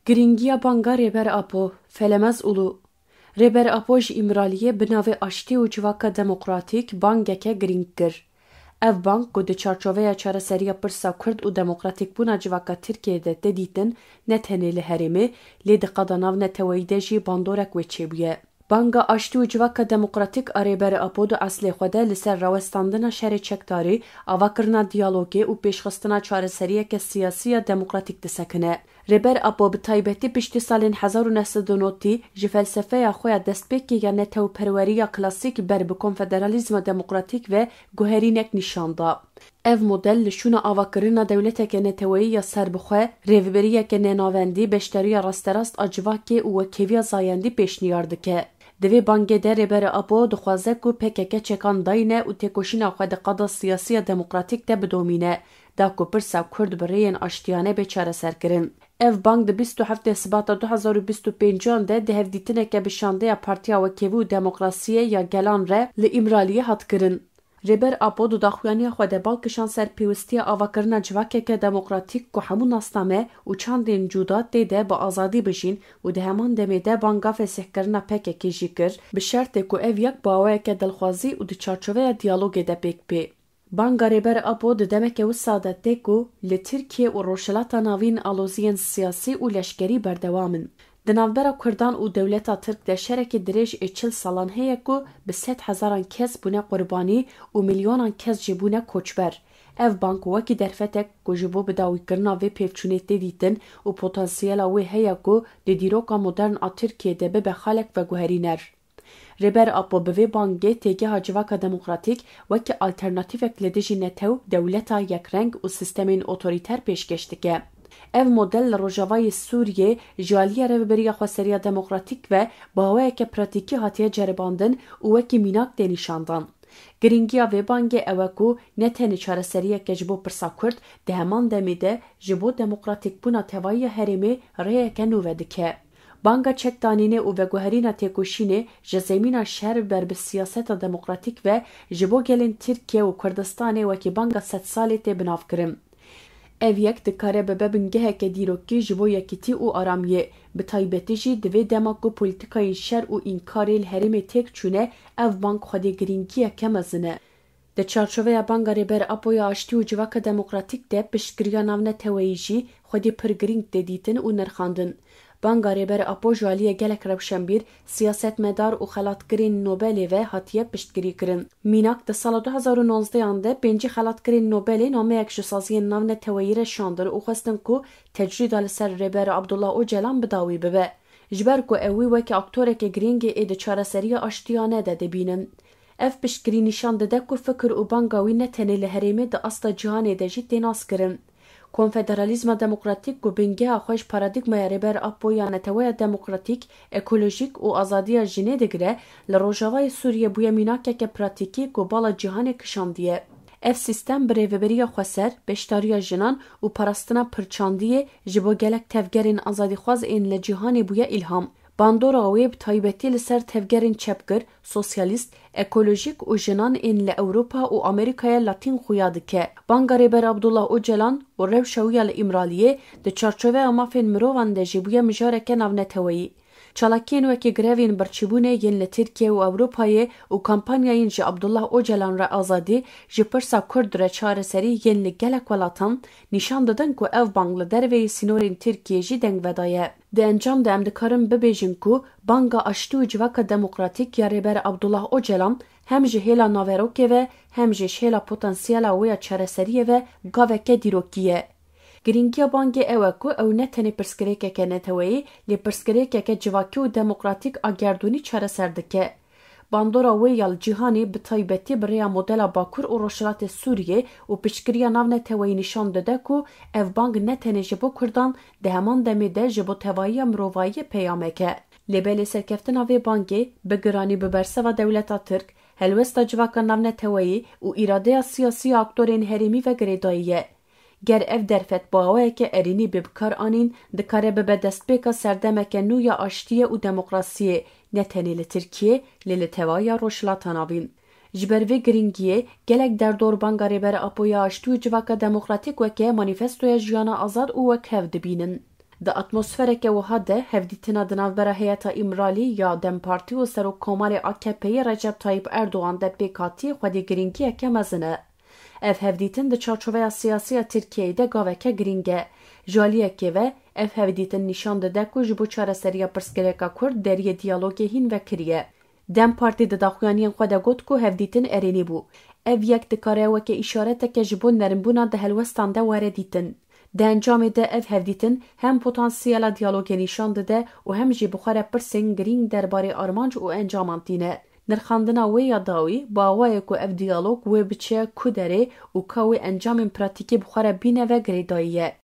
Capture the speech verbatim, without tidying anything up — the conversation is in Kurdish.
Girîngiya banga Rêber Apo, Felemez Ulu. Rêber Apo ji Îmraliyê bi navê Aştî û Civaka Demokratîk bangeke girîng kir. Ev bang ku di çarçoveya çareseriya pirsa Kurd û demokratîkbûna civaka Tirkiyeyê de tê dîtin, ne tenê li herêmê, lê di qada navneteweyî de jî bandorek wê çêbûye. Banga Aştî û Civaka Demokratîk a Rêber Apo di eslê xwe de li ser rawestandina şerê çekdarî, avakirina diyalogê û pêşxistina çareseriyeke siyasî ya demokratîk disekine. Rêber Apo bi taybetî piştî salên hezar û neh sed û notî ji felsefeya xwe ya destpêkê ya netewperweriya klasîk ber bi konfederalîzma demokratîk ve guherînek nîşan da. Ev model li şûna avakirina dewleteke neteweyî ya serbixwe, rêvebiriyeke nenavendî, beşdariya rasterast a civakê û wekhêviya zayendî pêşniyar dike. Di vê bangê de Rêber Apo dixwaze ku P K K çekan dayne û têkoşîna xwe di qada siyasî ya demokratîk de bidomîne, da ku pirsa Kurd bi rêyên aştiyane bê çareserkirin. Ev bang di bîst û heftê Sibata du hezar û bîst û pêncan de di hevdîtineke bi şandeya Partiya Wekhevî û Demokrasiyê ya Gelan re li Îmraliyê hat kirin. Rêber Apo di daxuyaniya xwe de bal kişand ser pêwistiya avakirina civakeke demokratîk ku hemû nasname û çandên cuda tê de bi azadî bijîn û di heman demê de banga fesihkirina P K K jî kir, bi şertê ku ev yek bi awayeke dilxwazî û di çarçoveya diyalogê de pêk bê. Banga Rêber Apo di demeke wisa de tê ku li Tirkiye û Rojhilata Navîn aloziyên siyasî û leşkerî berdewam in. Di navbera Kurdan û dewleta Tirk de şerekî dirêj ê çil salan heye ku bi sed hezaran kes bûne qurbanî û milyonan kes jî bûne koçber. Ev bang wekî derfetek ku ji bo bidawîkirina vê pêvçûnê tê dîtin û potansiyela wê heye ku di dîroka modern a Tirkiyê de bibe xalek veguherîner. Rêber Apo bi vê bangê têgeha civaka demokratîk wekî alternatîvek li dijî netew, dewleta yekreng û sîstemên otorîter pêşkêş dike. Ev model li rojavayê Sûriyê ji aliyê Rêveberiya Xweseriya Demokratîk ve bi awayeke pratîkî hatiye ceribandin û wekî mînak tê nîşandan. Girîngiya vê bangê ew e ku ne tenê çareseriyeke ji bo pirsa Kurd, di heman demê de ji bo demokratîkbûna tevayî ya herêmê rêyeke nû vedike. Banga çekdanînê û veguherîna têkoşînê ji zemîna şer ber bi siyaseta demokratîk ve ji bo gelên Tirkiye û Kurdistanê wekî banga sedsalê tê binavkirin. Ev yek dikare bibe bingeheke dîrokî ji bo yekîtî û aramiyê, bi taybetî jî di vê dema ku polîtikayên şer û înkarê li herêmê têk çûne, ev bang xwedê girîngiyeke mezin e. Di çarçoveya banga Rêber Apo ya aştî û civaka demokratîk de piştgiriya navneteweyî jî xwedî pir girîng tê dîtin û nirxandin. Banga Rêber Apo ji aliyê gelek rewşenbîr, siyasetmedar û xelatgirên Nobelê ve hatiye piştgirî kirin. Mînak, di sala du hezar û nozdehan de pêncî xelatgirên Nobelê nameyek ji saziyên navneteweyî re şandin û xwestin ku tecrîda li ser Rêber Abdullah Ocalan bi dawî bibe. Ji ber ku ew wî weke aktorekê girîngê ê di çareseriya aştiyane de dibînin. Ev piştgirî nîşan dide ku fikir û banga wî ne tenê li herêmê, di asta cîhanê de jî tê naskirin. Konfederalîzma demokratîk ku bingeha xwe ji paradîgmaya Rêber Apo ya neteweya demokratîk, ekolojîk û azadiya jinê digire, li Rojavayê Sûriyê bûye mînakeke pratîkî ku bala cîhanê kişandiye. Ev sîstem bi rêveberiya xweser, beşdariya jinan û parastina pirçandiyê ji bo gelek tevgerên azadîxwaz ên li cîhanê bûye îlham. Bandora wê bi taybetî li ser tevgerên çepgir, sosyalîst, ekolojîk û jinan ên li Ewropa û Amerîkaya Latîn xuya dike. Banga Rêber Abdullah Ocalan û rewşa wî ya li Îmraliyê di çarçoveya mafên mirovan de jî bûye mijareke navneteweyî. Çalakiyên wekî grevên birçîbûnê yên li Tirkiye û Ewropayê û kampanyayên ji Abdullah Ocalan re azadî, ji pirsa Kurd re çareserî yên li gelek welatan nîşan didin ku ev bang li derveyî sînorên Tirkiyê jî deng vedaye. Di encam de em dikarin bibêjin ku banga aştî û civaka demokratîk ya Rêber Abdullah Ocalan hem ji hêla naverokê ve hem jî ji hêla potansiyela wê ya çareseriyê ve gaveke dîrokî ye. Girîngiya bangê ew e ku ew ne tenê pirsgirêkeke neteweyî, lê pirsgirêkeke civakî û demokratîk a gerdûnî çareser dike. Bandora wê ya li cîhanê, bi taybetî bi rêya modela Bakur û Rojhilatê Sûriyê û piştgiriya navneteweyî nîşan dide ku ev bang ne tenê ji bo Kurdan, di heman demê de ji bo tevahiya mirovahiyê peyamek e. Lê belê serkeftina vê bangê bi giranî bi berseva dewleta Tirk, helwesta civaka navneteweyî û îradeya siyasî ya aktorên herêmî ve girêdayî ye. Ger ev derfet bi awayeke erênî bê bikaranîn, dikare bibe destpêka serdemeke nû ya aştiyê û demokrasiyê, ne tenê li Tirkiyê, lê li tevahiya Rojhilata Navîn. Ji ber vê girîngiyê, gelek derdor banga Rêber Apo ya aştî û civaka demokratîk weke manîfestoya jiyana azad û wekhev dibînin. Di atmosfereke wiha de hevdîtina di navbera heyeta Îmralî ya DEM Partî û Serokkomarê AKP'yê Recep Tayyip Erdogan de pêk hatî xwedî girîngiyeke mezin e. Ev hevdîtin di çarçoveya siyasî ya Tirkiyeyê de gaveke girîng e. Ji aliyekê ve, ev hevdîtin nîşan dide ku ji bo çareseriya pirsgirêka Kurd deriyê diyalogê hîn vekiriye. DEM Partî di daxuyaniyên xwe de got ku hevdîtin erênî bû. Ev yek dikare weke îşareteke ji bo nerimbûna di helwestan de were dîtin. Di encamê de ev hevdîtin hem potansiyela diyalogê nîşan dide û hem jî bi xwe re pirsên girîng derbarê armanc û encaman tîne. Nirxandina wê ya dawî bi awayê ku ev diyalog wê biçe ku derê û ka wê encamên pratîkî bi xwe re bîne ve girêdayî ye.